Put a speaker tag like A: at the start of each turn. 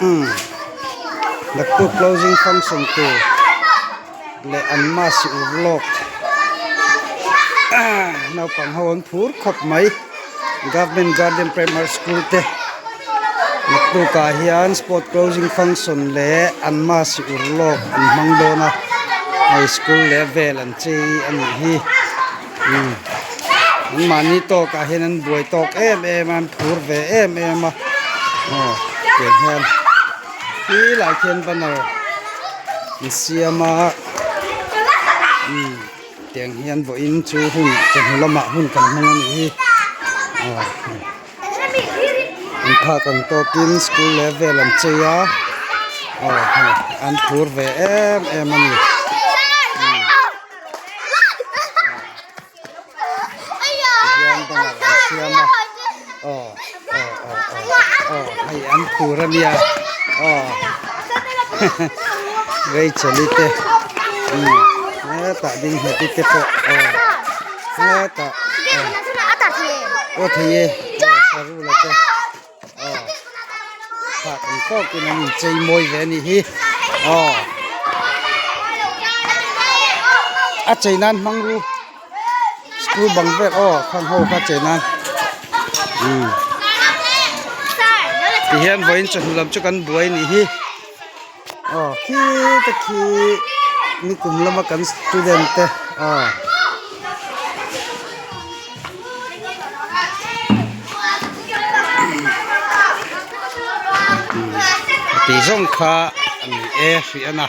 A: Umm naktuk closing function tur leh an mass ur lawk naupang ho an phur khawp mai government garden primary school te naktuk ah hian sport closing function leh an mass ur lawk an hmang dawn a hei school leh vel an chei a nih hi. Umm an mahni tawk ah hian an buai tawk em em a an phur ve em em a aw tiang hian khi lai khian banner an siam a umm tiang hian vawiin chu hun chawhnu lamah hun kan hmang a nih hi aw an phak ang tawkin school level an chei a aw hei an phur ve em em a ni. Tihian banner an siam a aw aw aw aw aw hei an phur a nia aw Rachel i te umm hetah ding nghet i te pawh aw hetah aw thei e aw sarula te aw thak ang tawkin an inchei mawi ve a nih hi aw a chei nan hmang ru school bang vel aw khang ho kha chei nan umm tihian vawiin chawhnu lam chu kan buai a nih hi aw khi te khi nikum lama kan student te aw. Tih zawng kha a ni e hrih a na.